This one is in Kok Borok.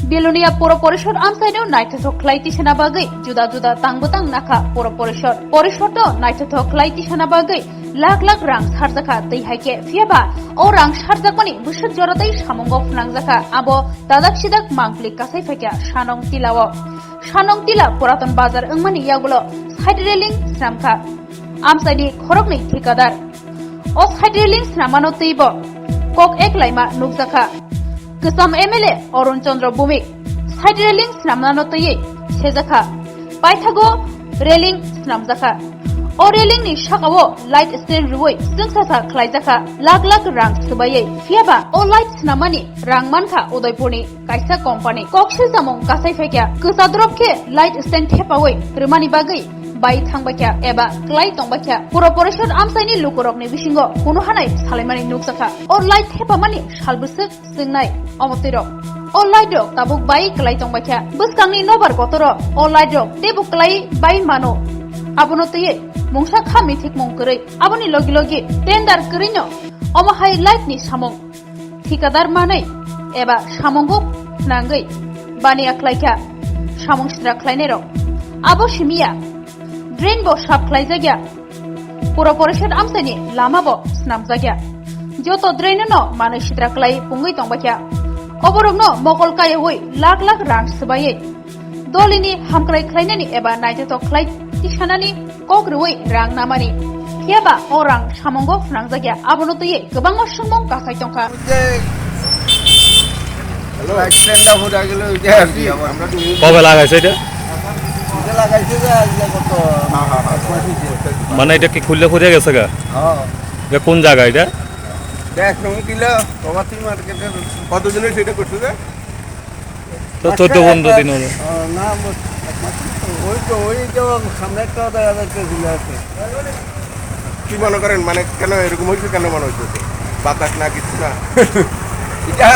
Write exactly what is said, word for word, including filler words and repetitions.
Belonia Puro Porishod amchaino naithothok khlai tisana bagwi juda juda tang bwtang nakha Puro Porishod. Porishod no naithothok khlai tisana bagwi lakh lakh rang sarjakha twi hai khe, phiyaba o rang sarjakmani bwswk jora tei samungo phnangjakha, abo dadak sidak mangpli kasai phaikha Sanong Tilao. Sanong Tila Puraton Bazar wngmani yagulo side railing swnamkha amchaini khoroknwi thikadar. O side railing swnamano twibo kok ek laima nukjakha. Kwcham M L A Arun Chandra Bhowmik side railing swnamnano twiwi sejakha. Paithago railing swnamjakha. O railing ni sakao light stand rwui chwngsasa khlaijakha lakh lakh rang swbaiwi. Phiyaba o light swnamani rang mankha Udaipurni kaisa company. Kok silchamung kasai phaikha, kwchadrop khe light stand thepaui rwmani bagwi bai thangbaikha eba klai tongbaikha. Puro Porishod amchaini lukurokni bisingo kunu hanai salaimani nukjakha. O light thepamani sal bwswk swngnai omo twi rok. O light rok tabuk bai klai tongbaikha. Bwskangni nobar kotoro o light rok teibo klai bai mano. Abono twiwi mungsa kha mithikmung kwrwi. Aboni logi logi tender kwrwino omo hai light ni samung thikadar manwi eba samungo nangwi baniya khlaikha samung sitra khlainairok. Abo simiya drain bo sap khlaijakya. Puro Porishod amchaini lama bo swnamjakya. Joto drain no manwi sitra khlai pungwi tongbaikha. Oborokno mokol kaiwi lakh lakh rang swbaiwi dolini hamkrai khlainani eba naithothok khlai tisanani kok rwui rang namani. Phiyaba o rang samungo phnangjakya, abono twiwi kwbangma swngmung kasai tongkha. যে হ্যালো। অ্যাক্সিডেন্টটা ঘটে গেল, ওই যে আর কি আমার। কবে লাগাইছে এটা? এটা লাগাইছে যে আজকে কত? হ্যাঁ, হ্যাঁ, হ্যাঁ। এক মাস হয়েছে। মানে এটা কি খুললে খুলে গেছে গা? হ্যাঁ। এটা কোন জায়গা এটা? দেখ, তুমি দিলে, প্রভাতী মার্কেটের। কতজনের সেটা করছে যে? তো চোদ্দ পনেরো দিন হলো। আহ, না, আমার এক মাস তো, ওই তো, ওই যে সামনে একটা দেখা যাচ্ছে ঝুলে আছে। কি মনে করেন, মানে, কেন এরকম হয়েছে, কেন মনে হচ্ছে? বাতাস না, কিছু না? এটা